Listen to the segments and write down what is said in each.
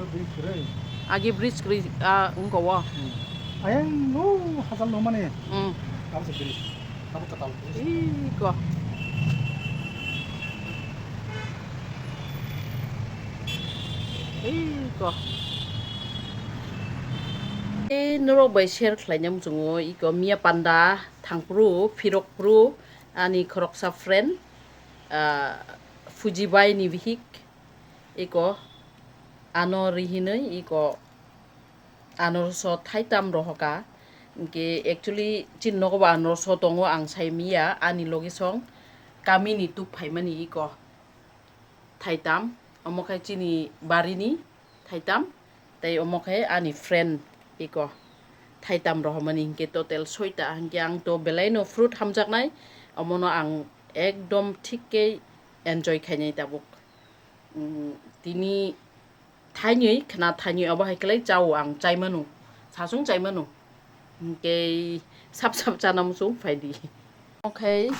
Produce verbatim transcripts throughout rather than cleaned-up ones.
Bridge kwrwi. Agi bridge kwrwi, ah, wngkha o. Hmm. Ayang no hachal no mani. Hmm. Abo se bridge. Abo kwtal bridge. Iko. Iko. Tei norok bai share khlaina muchungo, iko Mia Panda thangphru, phirokphru, ani khoroksa friend, ah, Fuji bai ni bihik. Iko ano rihinwi iko ano so thaitam rohoka. Hwnkhe actually chini nogo bo ano so tongo, ang sai miya ani logi song kami ni tuk phaimani iko thaitam, omo khe chini barini thaitam, tei omo khe ani friend iko thaitam rohormani, hwnkhe total soita. Hwnkhe ang to belai no fruit hamjaknai, omono ang ekdom thik khe enjoy khainai tabuk. Mm, tini thainwi khna thainwi obo hai khlai chao ang, chai mano, sasung chai mano. Hwnkhe sap sap chana muchung phaidi. Omo khe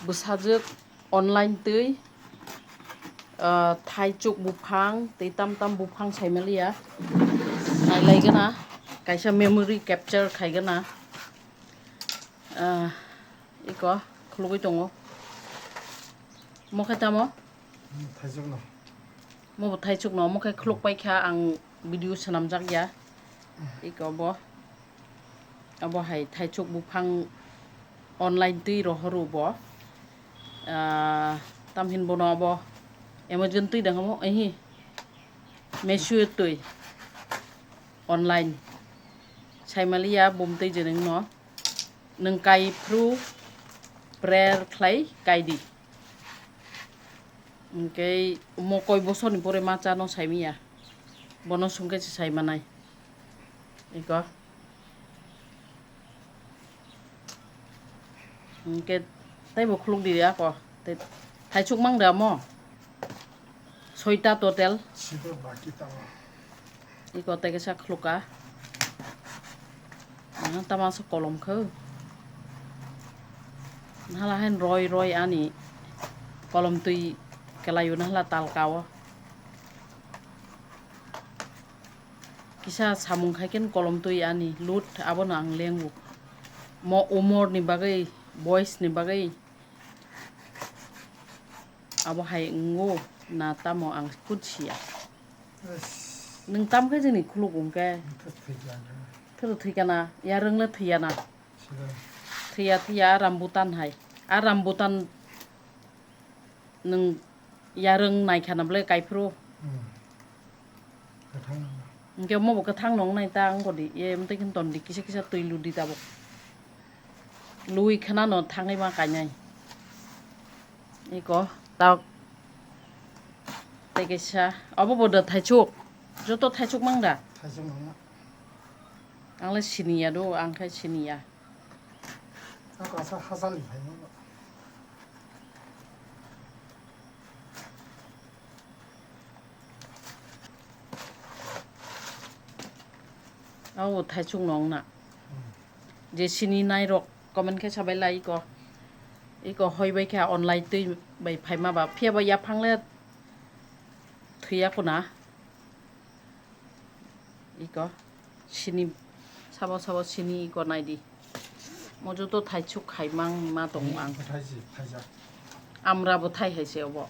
bwsajwk online twi, ah, thaichuk buphang tei tam tam buphang saimaliya. Nailai gana, kaisa memory capture khai gana. Ah, iko khulugwi tongo. Omo khe tamo? Hmm, thaichukno. Omo bo thaichukno, omo khe khuluk paikha, ang video swnamjak ya. Iko bo. Abo hai thaichuk buphang online twi rohoro bo. Ah, tamhin bono abo Amazon twi dang omo, ehi. Meesho twi online. Saimaliya bumtwi je nwngno. Nwng kai phru prayer khlai kai di. Hwnkhe omo koi bosorni pore ma chano saimiya. Bono sungkhe se saimanai. Iko. Hwnkhe teibo khuluk di ako. Tei thaichuk mang de amo. Soita total. Sibo baki tamo. Iko tei kaisa khluka. Ano tamo aswk kolom khe. Nahala hain roi roi ani kolom twi kwlaio nahala talka o. Kisa samung khai khe kolom twi ani lut abono ang lengo. Mo umor ni bagwi, boys ni bagwi. Abo hai wngo na tamo ang kut siya. Nwng tam khe jini khuluk wngkhe? Thwrwk thwikana, yarwng le thwiyana. Thwiya thwiya, a rambutan hai. A rambutan nwng yarwng naikha na bwle kaiphuru. Hwnkhe omo bo kwthang nong nai ta wngkha di, ye mtwi khe ton di, kisa kisa twi lu di tabuk. Lui khna no thangwi ma kainai. Iko tak tei kaisa. Obo bo da thaichuk. Joto thaichuk mang da? Thaichuk mang na. Ang le sini ya do, ang khai sini ya. Ako asa hasal ni hai mo. Obo thaichuk nong na. Je sini nai rok comment khe sabai lai iko. Iko hoi bai kha online twi bai phaima ba. Phiya ba yaphang le thwiya kuna. Iko sini sabo sabo sini iko nai di. Mo joto thaichuk khai mang ma tongo ang. Thai si, thaijak. Amra bo thai hai se obo.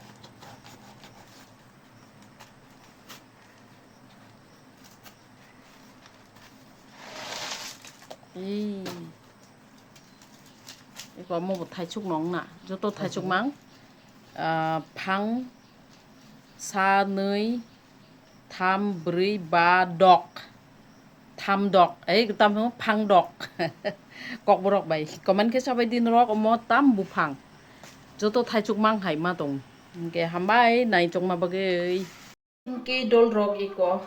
Ei. Eko omo bo thaichuk nong na. Joto thaichuk mang. Ah, phang sa nwi tham bwrwi ba dok. Tham dok. Ei, tam phang dok. Kokborok bai. Comment khe sabai di norok omo tam buphang. Joto thaichuk mang hai ma tong. Hwnkhe hambai nai chongma bagwi. Hwnkhe dolrok eko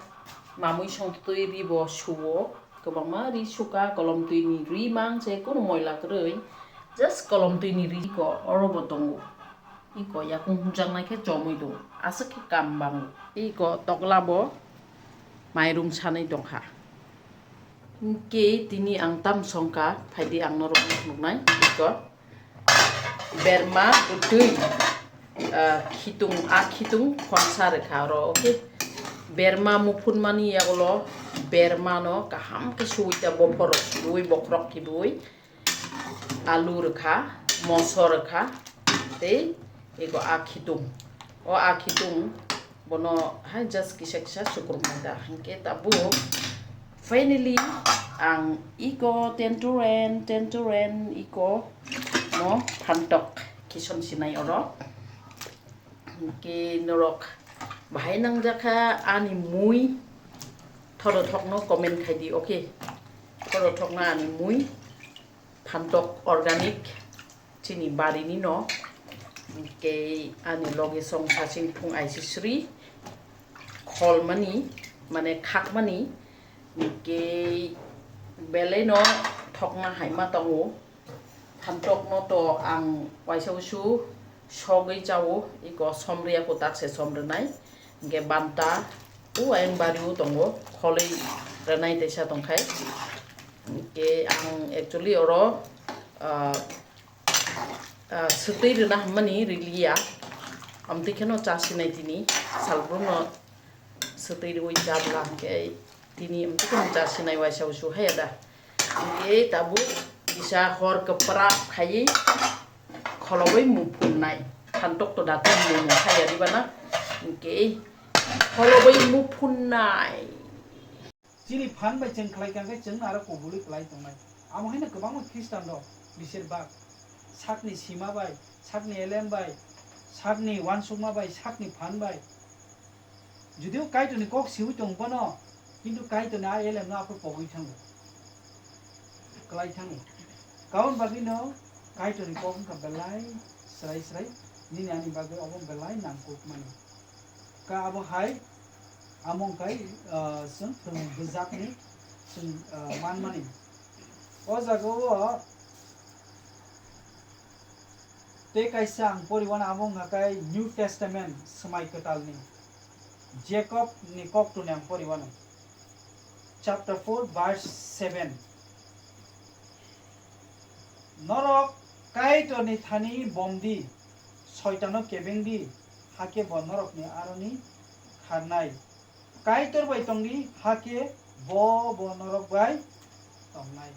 mamui songtwi ribo suo, kwbangma ri suka, kolom twi ni ri mang se kunu moila kwrwi, just kolom twi ni ri ko oro bo tongo, eko yakung hwnjaknai khe chomwi tongo, aswk khe kam bango, eko tokla bo mairung sanwi tongkha. Hwnkhe tini ang tam songkha, phaidi ang norok nuknai eko. Berma bwtwi, ah, khitung, ah, khitung khonsa rwkha oro, okay? Berma muphunmani yagulo bermano kaham khe suwi ta bophor rok kibiwi, bokhorok kibiwi, alu rwkha, moso rwkha, tei ego a khitung. O a khitung bono hai just kisa kisa sukrumani da. Hinkhe tabuk finally ang iko tenturen, tenturen iko no phantok kison sinai oro. Hinkhe norok bahai nangjakha ani mui, thoro thokno comment khaidi, okay? Thoro thokno ani mui, phantok organic, chini barini no. Hinkhe ani loge song saching phung aisisri kholmani, mane khakmani, hinkhe belai no thokna hai ma tongo. Phantok no to ang waisa usu sogwi chao, iko somriya ko dak se somrwnai. Hinkhe banta o ayang bari o tongo, kholwi rwnai teisa tongkhai. Hinkhe ang actually oro, ah, ah, swtwi rwna hammani riliya. Amtwi kheno cha sinai tini, salbrum no swtwi rwi chabla hinkhe tini amtwi kheno cha sinai waisa usu haya da. Hinkhe tabuk kisa hor kwprak khaiwi kholobwi muphunnai. Phantok to datum mung haya diba na. Hinkhe kholobwi muphunnai. Chini phan bai chwng khlai kha khe chwng aro kubulwi kwlai tongnai. Amo haino kwbangma Khristan rok bisir bak sakni sima bai, sakni elem bai, sakni uansukma bai, sakni phan bai. Judio Kaitorni kok siwi tong phano, kintu Kaitorni a elemno aphuru pogwi thango, kwlai thango. Kaun bagwino Kaitorni kok wngkha belai srai srai, nini ani bagwi obo belai nangkukmani. Ka abo hai, amo wngkha, ah, chwng phwrwng bwjakni chwng, ah, manmani. O jaga o tei kaisa ang poriwano, abo wngkha khe New Testament, Swmai Kwtalni, Jacob ni koktwni ang poriwano, chapter four, verse seven. Norok Kaitorni thani bomdi, Soitano kebengdi, hakhe bo norokni aroni kharnai. Kaitor bai tongdi, hakhe bo bo norok bai tongnai.